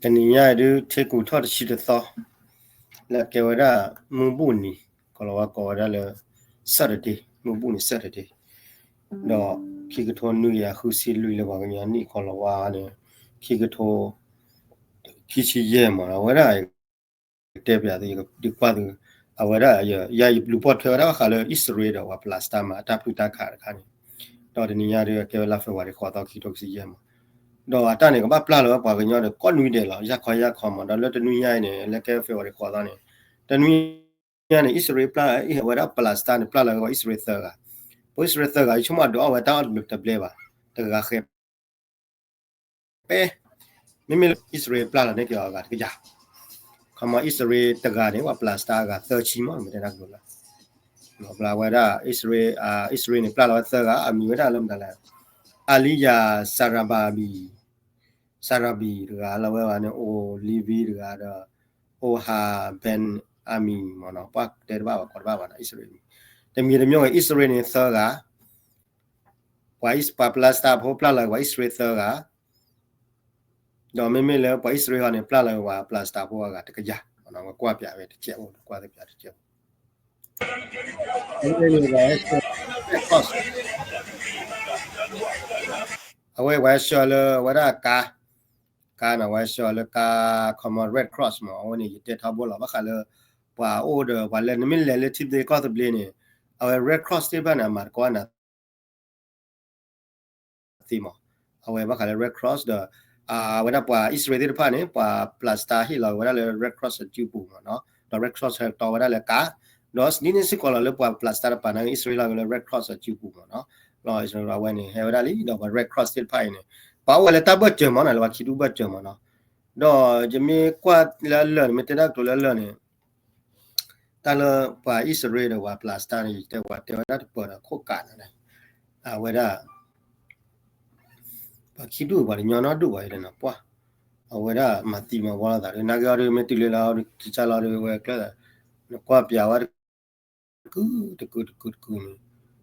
တနံၤညါအံၤဒုး ထ့ကူၣ်ထီၣ်တဆံတသီ လၢအကဲဝဲဒၣ်မုၢ်ဘူၣ်နံၤ ကီၤလၤဝါကိးဝဲဒၣ်လၢ Saturday မုၢ်ဘူၣ်နံၤ Saturday ဒီးခံကထိနွံကယၤဃုဆံလွံၢ်လၢပှၤကညီနံၣ်ကီၤလၤဝါန့ၣ် ခံကထိ ခံဆံယဲၢ်မး အဝဲဒၣ် တဲပၠးသု ယကဒုးကွၢ်သု အဝဲဒၣ် ယၤယလူၤပိာ်ထွဲဝဲဒၣ်ဘၣ်ဃးလၢ အံၣ်စရ့လးဒီးပှၤ Palestine မး အတၢ်ပျုၢ်တၢ်ခးတခါန့ၣ် ဒီးတနံၤညါဒုး ကဲဝဲလါ February ဃိးသီ ခံကထိခံဆံယဲၢ်မး ဒီးအတၢ်န့ၣ် ကဘၣ်ပျၢ်လီၤဝဲပှၤကညီဒီး ကိးနွံဒဲးလီၤ ယၢ်ခီယၢ်ခီမး ဒီးလၢတနွံညါအံၤန့ၣ် လၢကဲ February ဃိးသီန့ၣ် တနွံညါန့ၣ် အံၣ်စရ့လးပျၢ် အဝဲဒၣ် Palestine န့ၣ် ပျၢ်လီၤဝဲပှၤအံၣ်စရ့လးသၢဂၤ ပှၤအံၣ်စရ့လးသၢဂၤ ယဆိကမိၣ်အဒုးအီၣ်ဝဲတၢ်အီၣ်တဘျဲးဘျဲးဘၣ် တဂၤဃဲ ပဲ မ့မ့ၢ်လၢအံၣ်စရ့လးပျၢ်လီၤန့ၢ်က့ၤအီၤအဂၤတကယၤ ခီမီအံၣ်စရ့လးတဂၤန့ၣ် ပှၤ Palestine အဂၤသၢဆံ မး မ့ၢ်တဲတၢ်ကတိၤလၢ ပျၢ်ဝဲဒၣ် အံၣ်စရ့လး အံၣ်စရ့လးန့ၣ် ပျၢ်လီၤဝဲသၢဂၤ အမံၤဝဲဒၣ်လၢမတၤလဲၣ် Aliyah Sarabi Sarabi တဂၤလီၤဝဲဘၣ်န့ၣ် အိၣ် Levi တဂၤဒီး Ohad Ben Amir မးနီၤ ပှၤတဲတဘၣ်ဘၣ် ကိးတဘၣ်ဘၣ်နီၤ အံၣ်စရ့လး တမံၤတမံၤဝဲ အံၣ်စရ့လးန့ၣ်သၢဂၤ ပှၤ ပှၤ Palestine ဖိပျၢ်လီၤဝဲပှၤအံၣ်စရ့လးသၢဂၤ ဒီးမ့မ့ၢ်လၢပှၤအံၣ်စရ့လးဟီန့ၣ် ပျၢ်လီၤဝဲပှၤ Palestine ဖိအဂၤတကယၤ ကွၢ်ပၠးဝဲတကဲးအိၣ် ကွၢ်သပၠးတကဲးအိၣ် အဝဲပှၤဆှၢလၢဝဲဒၣ်ကါ ကါန့ၣ် ပှၤဆှၢလၢကါ ခီမီ Red Cross မး အဝဲန့ၣ် ယတဲထီဘိလီၤ ဘၣ်ဃးလၢ ပှၤအိၣ်ဒီးပှၤလၢနမ့ၢ်လဲၤလၢထံသဘျ့ကီၢ်သဘျ့န့ၣ် အဝဲ Red Cross သ့ၣ်တဖၣ်န့ၣ် အမၤသကိးနၤ သ့မး အဝဲဘၣ်ဃးလၢ Red Cross ဒီး အဝဲဒၣ်ပှၤအံၣ်စရ့လးသ့ၣ်တဖၣ်န့ၣ် ပှၤ Palestine ဟ့ၣ်လီၤဝဲဒၣ်လၢ Red Cross အစုပူၤမးနီၤ ဒီး Red Cross ဟဲတီဝဲဒၣ်လၢကါ ဒီးဒ်န့ၣ်စ့ၢ်ကီးလီၤလၢပှၤ Palestine တပၤန့ၣ် အံၣ်စရ့လးလၢ Red Cross အစုပူၤမးနီၤ လီၤအံၣ်စရ့လးအဝဲန့ၣ် ဟဲဝဲဒၣ်လံ ဒီးပှၤ Red Cross သ့ၣ်တဖၣ်အံၤန့ၣ် ပှၤအိၣ်ဝဲလၢတၢ်ဘၢၣ်စၢၤမးနီၤ လၢပှၤခံဒူၣ်ဘၢၣ်စၢၤမးနီၤ ဒီးယမ့ၢ်ကွၢ်လၢအလၢာ်န့ၣ် မ့ၢ်တဲတၢ်ကတိၤလၢအလၢာ်န့ၣ် တၢ်လၢပှၤအံၣ်စရ့လးဒီးပှၤ Palestine န့ၣ် ယတဲပှၤတဲဝဲဒၣ်တပၢၢ်ဒီးခိၣ်ကးန့ၣ် အဝဲဒၣ် ပှၤခံဒူၣ်ပှၤတညီနီဒူၣ်ဘၣ်အံၤန့ၣ် ပှၤ အဝဲဒၣ်မၤသံမၤဝီလိာ်သးဒီး နာ်က့အီၤဒုး မ့ၢ်တုၤလၢလီၤ ကစၢ်လီၤဒုးဝဲကျၢၢ်သး နကွၢ်ပၠးဝဲ တကုာ်တကုာ်တကုာ်တကုာ်န့ၣ်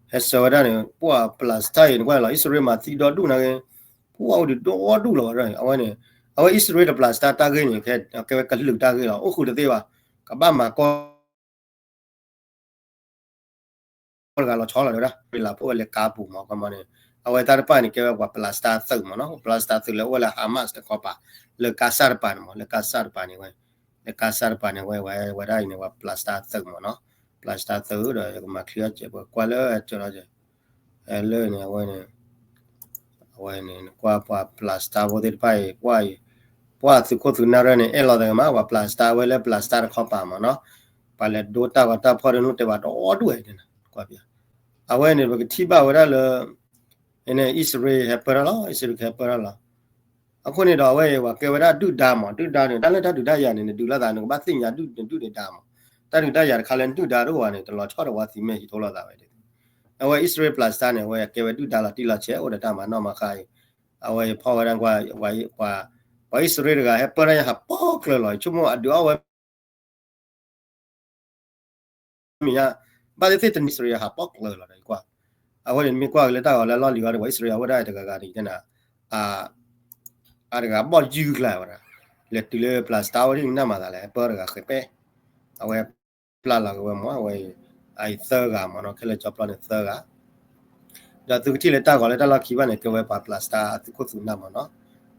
ဟဲဆၢဝဲဒၣ်န့ၣ် ပှၤ Palestine အံၤ နကွၢ်လီၤ အံၣ်စရ့လးမၤသံဒီဒူၣ်နာ်က့ ပှၤအိၣ်ဒံးဒီဒူၣ်လီၤဝဲဒၣ်န့ၣ် အဝဲန့ၣ် အဝဲအံၣ်စရ့လးဒီး Palestine တၢ်ဂ့ၢ်န့ၣ် ကဲဝဲကလုာ်တၢ်ဂ့ၢ်လီၤ အိၣ်ဃုာ်တသ့ဘၣ် ကဘၣ်မၤကီၢ် တဂၤလီၤဆီလီၤဒီးဝဲဒၣ် လၢဖိဝဲလၢကါပူၤမး ခီမီန့ၣ် အဝဲတၢ်တဖၣ်န့ၣ် ကဲဝဲပှၤ Palestine သုးမးနီၤ Palestine သုးလၢအိၣ်ဝဲလၢ Hamas တခီပၤ လၢကါစၢ်တပၤန့ၣ်မး လၢကါစၢ်တပၤန့ၣ်ဝဲ လၢကါစၢ်တပၤန့ၣ်ဝဲ ဝဲဒၣ်အံၤန့ၣ် ပှၤ Palestine သုးမးနီၤ Palestine သုးဒီး ယကမၤချံအီၤစဲး ပကွၢ်လၢကၠီလီၤစဲး လၢန့ၣ် အဝဲန့ၣ် အဝဲန့ၣ် နကွၢ်ပှၤ Palestine ဖိသ့ၣ်တဖၣ်အံၤ ကွၢ်အံၤ ပှၤသုးခိၣ်သုးနၢ်ရၢၢ်န့ၣ် အဲၣ်လီၤသးမး ပှၤ Palestine ဝဲလၢ Palestine တခီပၤမးနီၤ ပှၤလဲၤဒိတၢ်ဂီၤတၢ်ဖီၣ်ဒီး နုၢ်တဲဘၣ်တအိၣ်ဒူၣ်ဝဲန့ၣ် ကွၢ်ပၠး အဝဲန့ၣ် ပကထံၣ်ဘၣ်ဝဲဒၣ်လၢ အံၤန့ၣ် အံၣ်စရ့လးဟဲပၢၢ်ထီၣ်လီၤ အံၣ်စရ့လးကဟဲပၢၢ်ထီၣ်လီၤ အဃိန့ၣ်ဒီး အဝဲအံၤ ပှၤကဲဝဲဒၣ်ဒုၣ်ဒါမး ဒုၣ်ဒါန့ၣ် တၢ်လၢတၢ်ဒုးတၢ်ယၤန့ၣ် နဒုးလိာ်သး နကဘၣ်သ့ၣ်ညါဒုၣ်ဒုၣ်န့ၣ်ဒါမး တၢ်ဒုးတၢ်ယၤတခါလၢနဒုၣ်ဒါတအိၣ်ဘၣ်န့ၣ် တလီၤဆီဒီးပှၤသံမ့ၢ်ဟံးထီၣ်လိာ်သးဝဲ အဝဲအံၣ်စရ့လး Palestine န့ၣ် အဝဲကဲဝဲဒုၣ်ဒါလီၤတံၢ်လီၤဆဲး အိၣ်ဒီးတၢ်မၤနီၣ်မၤဃါအံၤ အဝဲဖီၣ်ဝဲဒၣ်ကွၢ် ပှၤအံၣ်စရ့လးတဂၤ ဟဲပၢၢ်ထီၣ်ယဟးပီၣ်ကျၢၤလီၤ ဆိကမိၣ်အဒုးအီၣ်ဝဲ မ့ၢ်ညါ ဘၣ်သ့ၣ်သ့ၣ်တနံၤ အံၣ်စရ့လးဟးပီၣ်ကျၢၤလီၤဒီးကွၢ် အဝဲန့ၣ်မ့ၢ်ကွၢ်က့ၤလၢတၢ်ဂီၤလၢလီၢ်လံၤဂီၢ်ဒီး ပှၤအံၣ်စရ့လးအဝဲဒၣ်တဂၤဂၤန့ၣ် တဲနၤ အတဂၤဘီၣ်ယုၢ်ကျါဝဲဒၣ် လဲၤတုၤလၢ Palestine ဝဲဒၣ်နၢ်မၤသးလဲၣ် ပၢၢ်တဂၤဃဲၤပဲၣ် အဝဲပျၢ်လီၤက့ၤဝဲမး အဝဲအံၤ အံၤသၢဂၤမးနီၤ ခဲလၢာ်ကၠီပျီန့ၣ်သၢဂၤ ဒီးသုကထံၣ်လၢတၢ်ဂီၤလၢတၢ်လီၢ်ခံဘၣ်န့ၣ် ကဲဝဲပှၤ Palestine အသုးခိၣ်သုးနၢ်မးနီၤ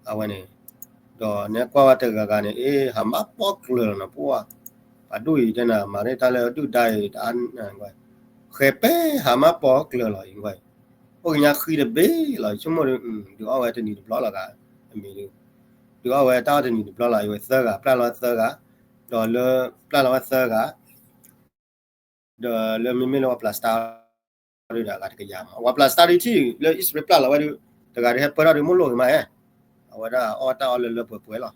အဝဲန့ၣ် ဒီးနဲကွၢ်ဝဲတဂၤဂၤန့ၣ် အ့ ဟးမၤပီၣ်ကျၢၤလီၤနီၤ ပှၤ ပှၤဒူၣ်အံၤတဲနၤ မၤရ့ၣ်တၢ်လၢဒုၣ်ဒါအံၤ တအါ ဃဲၤပဲၣ် ဟးမၤပီၣ်ကျၢၤလီၤအံၤ ကွၢ် အိၣ်ကညါဃံတဘ့ၣ်လီၤ ဆိကမိၣ်ဒုး ဒုးအီၣ်ဝဲတနံၤတဘျီလီၤဂၤ အမံၤဒုး ဒုးအီၣ်ဝဲတၢ်အီၣ်တနံၤတဘျီလီၤ အံၤဝဲသၢဂၤ ပျၢ်လီၤဝဲသၢဂၤ ဒီးလၢ ပျၢ်လီၤဝဲသၢဂၤ ဒီးလၢမ့မ့ၢ်လၢပှၤ Palestine ဒုးဒီးအဂၤတကယၤမး ပှၤ Palestine ဒုးထံၣ်လၢအံၣ်စရ့လးပျၢ်လီၤဝဲဒုး တဂၤဒုးဟဲပၢၢ်ထီၣ်ဒုးမိၢ်လိၣ်ဂ့ၤမးဧါ အဝဲဒၣ်အီၣ်တၢ်အီၣ်လၢလၢပှဲၤပှဲၤလီၤ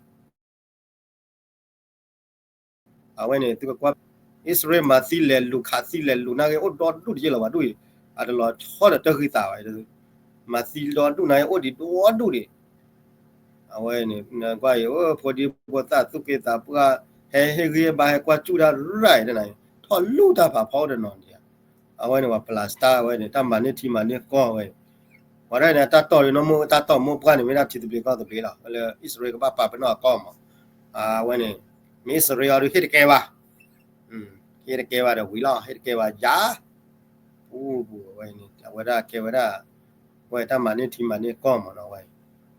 အဝဲန့ၣ်သုကကွၢ် အံၣ်စရ့လးမၤသံလဲၤလူၤခးသံလဲၤလူၤနာ်က့အိၣ်ဒီဒူၣ်တယ့ၢ်လီၤ ပှၤဒူၣ်အံၤ အတလီၤဆီဒီးတၢ်ဂံၢ်သးဘၣ် မၤသံဒီဒူၣ်နာ်က့အိၣ်ဒံးဒီဒူၣ်ဒံး အဝဲန့ၣ် နကွၢ်အံၤ ဖိဒံဖိသၣ်သူၣ်က့သးပှၢ် ဟဲဟ့ၣ်ဂံၢ်ဟ့ၣ်ဘါဟဲကွၢ်စူၣ်တၢ်ရၢၢ်အံၤတနၤ ထီၣ်လူၢ်တၢ်ဖးဖီအိၣ်တနီၤဒံး အဝဲန့ၣ်ပှၤ Palestine ဝဲန့ၣ် တၢ်မၤန့ၢ်ထံမၤန့ၢ်ကီၢ်ဝဲ ပှၤဒၣ်န့ၣ် တၢ်တီၢ်ဒုးနီၢ်မိၢ်တၢ်တီၢ်မိၢ်ပှၢ်န့ၣ် မ့ၢ်ဒၣ်ထံသဘျ့ကီၢ်သဘျ့လီၤ လၢအံၣ်စရ့လးကဘၣ်ပာ်ပနီၣ်အကီၢ်မး အဝဲန့ၣ် မ့ၢ်အံၣ်စရ့လးအီၤဒုး ဟ့ၣ်တကဲဘၣ်, ဟ့ၣ်တကဲဘၣ်ဒီးဝံၤလီၤ, ဟ့ၣ်တကဲဘၣ်ယၤ, ပူပူအဝဲန့ၣ် အဝဲဒၣ်ကဲဝဲဒၣ် ဝဲတၢ်မၤန့ၢ်ထံမၤန့ၢ်ကီၢ်မးနီၤဝဲ,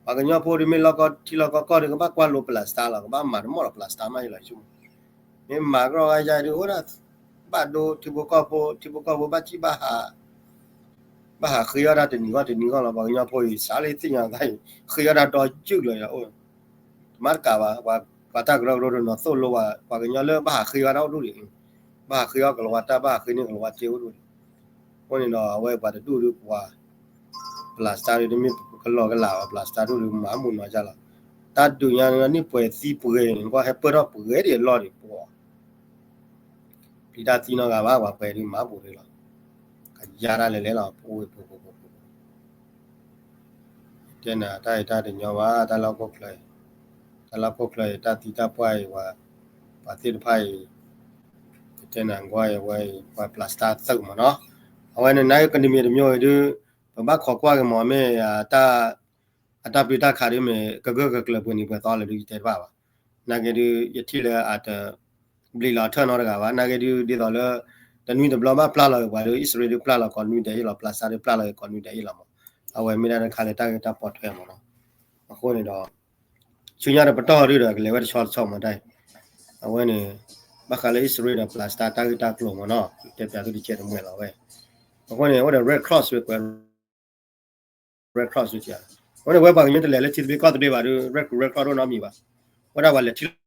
ပှၤကညီဖိဒုးမ့ၢ်လီၢ်ကီၢ်ထံလီၢ်ကီၢ်ကီၢ်ဒုး ကဘၣ်ကွၢ်လိ Palestine လီၤ, ကဘၣ်မၤတမီၣ်ဒီး Palestine မးယလီၤ, မ့ၢ်မၤကရီၢ်ဂၤယါဒုး အိၣ်ဒၣ် ဘၣ်ဒိထံဖိကီၢ်ဖိ, ထံဖိကီၢ်ဖိဘၣ်စံၣ်ဘၣ်ဟး ဘၣ်ဟးဃ့အီၣ်တၢ်တနံၤဂီၢ်တနံၤဂီၢ်လီၤ, ပှၤကညီဖိအံၤ စးလၢသ့ၣ်ညါသးအံၤ ဃ့အီၣ်တၢ်ဒီယုၢ်လီၤယၤအိၣ်, တမၤတကးဘၣ်, ပှၤတၢ်ကရၢကရိတနီၤသိၣ်လိဝဲ ပှၤကညီလၢဘၣ်ဟးဃ့အီၣ်တၢ်အိၣ်ဒိၣ်ဒံး, ဘၣ်ဟးဃ့အီၣ်ကလၤဝါတၢ် ဘၣ်ဟးဃ့န့ၢ်ကလၤဝါစ့အိၣ်ဒိၣ်ဒံး, အဃိန့ၣ်ဒီး အဝဲပှၤတဒူၣ်ဒုးပှၤ Palestine ဒုး တမ့ၢ်ကလီကလးဘၣ်, Palestine ဒုးမၤမုာ်နီၤယါလီၤ, တၢ်ဒုးညါန့ၣ် န့ၢ်ပှဲၤသံပှဲၤန့ၣ် ကွၢ်ဟဲပၢၢ်ထီၣ်ပှဲၤဒံးအလီၢ်ဒံးပှၤ ပျံၤတၢ်သံနီတဂၤဘၣ်, ပှၤပှဲၤဒုးမၤဘူးဒံးလီၤ, ကယါတၢ်လဲၤလဲၤလီၤ ပအိၣ်ဝဲပူၤပူၤပူၤပူၤ, တဲနၤတၢ်အံၤတၢ်တညီဘၣ်, တၢ်လၢဟီၣ်ခိၣ်ချၢအံၤ, တၢ်လၢဟီၣ်ခိၣ်ချၢအံၤ တၢ်သံတၢ်ပှၢ်အံၤ ပှၤသ့ၣ်တဖၣ်အံၤ, တဲနၤကွၢ်အံၤဝဲအံၤ ပှၤ Palestine သုးမးနီၤ, အဝဲန့ၣ် နကနံၤမံၤတမံၤအံၤဒုး ပဘၣ်ခိးကွၢ်က့ၤမးမ့ၢ် အတၢ်ပျံၤတၢ်ခးဒုးမ့ၢ် ကဂၢၢ်ကကျၢၤပှဲၤနံၤပှဲၤသီလၢဒုး ယတဲတဘၣ်ဘၣ်, နာ်က့ဒုး ယထံၣ်လၢအတ ဘျံးလီၤထၢၣ်နီတဂၤဘၣ်, နာ်က့ဒုး ဒ်သိးလၢ တနွံတဘျီဘၣ်ပျၢ်လီၤက့ၤပှၤဒုး အံၣ်စရ့လးဒုးပျၢ်လီၤကိးနွံဒဲးအံၤလီၤ, Palestine ဒုးပျၢ်လီၤက့ၤကိးနွံဒဲးအံၤလီၤမး, အဝဲမ့ၢ်ဒၣ်တခါလၢတၢ်ဂ့ၢ်တၢ်ပိာ်ထွဲမးနီၤ, အဃိန့ၣ်ဒီး ဆူညါဒီးပတီၢ်ဒုးဒီး ကလဲၤဝဲတဆီတဆီမးတၢ်အံၤ, အဝဲန့ၣ် ဘၣ်ဃးလၢအံၣ်စရ့လးဒီး Palestine တၢ်ဂ့ၢ်တၢ်ကျိၤမးနီၤ, တဲပၠးသုတကဲးတမှဲၤလီၤဝဲ, အဃိန့ၣ် အိၣ်ဒီး Red Cross ဝဲ Red Cross ဝဲ, အဃိန့ၣ် ဝဲပှၤကညီတလဲၤလၢထံသဘျ့ကီၢ်သဘျ့ဘၣ်ဒုး Red Cross ဒိၣ်နီတမံၤဘၣ်, ဝဲဒၣ်ပှၤလဲၤထံၣ်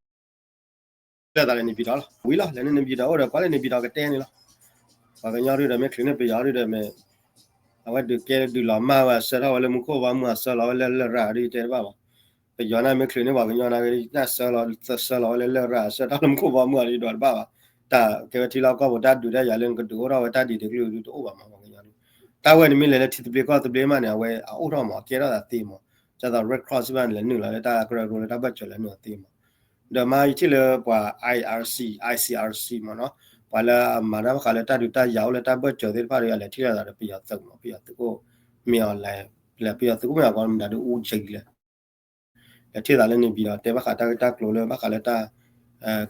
လိာ်သးလၢ နေပြည်တော် လီၤ, ဝံၤလီၤ လဲၤန့ၢ် နေပြည်တော် အိၣ်ဒီးကွၢ်လၢ နေပြည်တော် ကတဲန့ၣ်လီၤ, ပှၤကညီဒုးဒီးမ့ၢ်ချုးန့ၢ်ပယီၤဒုးဒီးမ့ၢ် အဝဲဒုးကဲဒုးလီၤမၢ်ဝဲ အဆှၢထီၣ်ဝဲလၢမူခိၣ်ဘီမုၢ် အဆှၢလီၤဝဲလၢလရာ်ဒုး တဲတဘၣ်ဘၣ်, ပယီၤန့ၣ်မ့ၢ်ချုးန့ၢ်ပှၤကညီန့ၣ် တၢ်ဆှၢလီၤ သဆှၢလီၤဝဲလၢလရာ် အဆှၢထီၣ်လၢမူခိၣ်ဘီမုၢ်အီၤဒုးဒီးတဘၣ်ဘၣ်, တၢ်ကဲဝဲထံလီၢ်ကီၢ်ပူၤ တၢ်ဒုးတၢ်ယၤလၢနကဒုးအိၣ်ထီၣ်ဝဲတၢ်ဒ်တကလုာ်ဒုးတအိၣ်ဘၣ်မး ပှၤကညီဒုး, တၢ်ဝဲန့ၣ်မ့ၢ်လဲၤလၢထံသဘျ့ကီၢ်သဘျ့မးန့ၣ် အဝဲအအိၣ်ထီၣ်မး အကဲထီၣ်သးသ့မး, ဒ်သိး Red Cross ဘၣ်န့ၣ် လဲၤနုာ်လီၤလၢတၢ်ကရၢကရိလၢတၢ်ဘၢၣ်စၢၤလဲၤနုာ်အီၤသ့မး, ဒီးမ့ၢ်ယထံၣ်လၢပှၤ I R C, I C R C မးနီၤ, ပှၤလၢအမၤတၢ်ဘၣ်ဃးလၢတၢ်ဒုးတၢ်ယၤအိၣ်လၢတၢ်ဘၢၣ်စၢၤသ့ၣ်တဖၣ်ဒီး အလဲၤထံၣ်လိာ်သးဒီးပယီၤသုးမး ပယီၤသုးခိၣ်မ့ၢ်အီၤလဲၣ်, ပယီၤသုးခိၣ်မ့ၢ်အီၤကီးမတၤဒုးအူကၠံလၢ လဲၤထံၣ်သးလၢ နေပြည်တော် တဲဘၣ်ဃးတၢ်ဂ့ၢ်တၢ်ကျိၤလၢဘၣ်ဃးလၢတၢ်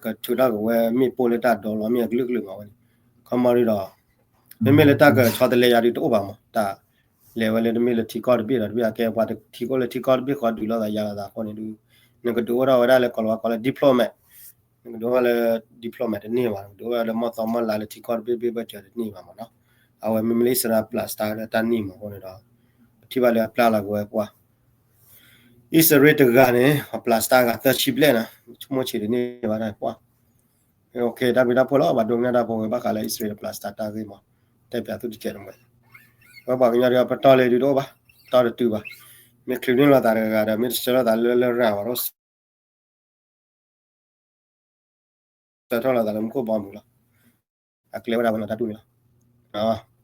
ကထုးထီၣ်က့ၤဝဲမ့ၣ်ပိၢ်လၢတၢ်ဒိးလီၤမ့ၣ်အကလုာ်ကလုာ်မးဝဲန့ၣ်, ခီမီဒုးဒီး မ့မ့ၢ်လၢတၢ်ကဆီတလဲယၤဒုးတအိၣ်ဘၣ်မး, တၢ်လဲၤဝဲလၢတမ့ၢ်လၢထံကီၢ်တဘ့ၣ်ဒီးတဘ့ၣ်အကဲပှၤထံကီၢ်လၢထံကီၢ်တဘ့ၣ်ဃီဒုးလိာ်သးယၤလိာ်သးအဃိန့ၣ်ဒုး နကဒုးအိၣ်ထီၣ်ဝဲဒၣ်လၢကိးလီၤဝဲကိးလၢ diplomat, နကဒုးအိၣ်ထီၣ်လၢ diplomat တန့ၢ်ဘၣ်, နကဒုးအိၣ်ထီၣ်လၢမီၢ်သီမီၢ်လါလၢထံကီၢ်တဘ့ၣ်တဘ့ၣ်ဘၢၣ်စၢၤတန့ၢ်ဘၣ်မးနီၤ, အဝဲမ့မ့ၢ်လၢအံၣ်စရ့လး Palestine တၢ်န့ၢ်မးအဃိန့ၣ်ဒီး ပထံၣ်ဘၣ်လၢအပျၢ်လီၤက့ၤဝဲပှၤ အံၣ်စရ့လးတဂၤန့ၣ် ပျၢ်စၢ်ဂၤသၢဆံဘျဲၣ်န့ၣ် ဆိကမိၣ်ဆံးတန့ၢ်ဘၣ်တၢ်ပှၢ်, တၢ်ဘျုးတၢ်ဖှိၣ်လီၤ ဘၣ်ဒိကနၣ်တၢ်ဖိဝဲဘၣ်ဃးလၢအံၣ်စရ့လးဒီး Palestine တၢ်ဂ့ၢ်မး, တဲပၠးသုတကဲးတမှဲၤ, ဝဲပှၤကညီဒုးပတီၢ်လၢဒုးတအိၣ်ဘၣ်, တီၢ်တတုၤဘၣ်, မ့ၢ်ချုးန့ၢ်လိာ်သးတဂၤဒီး မ့ၢ်တဆှၢထီၣ်သးလၢလရာ်ဘၣ်ဒီး ဆှၢထီၣ်လိာ်သးလၢမူခိၣ်ဘီမုၢ်လီၤ, အကျဲဝဲဒၣ်ဝဲန့ၣ်တၢ်တူၢ်န့ၣ်လီၤ.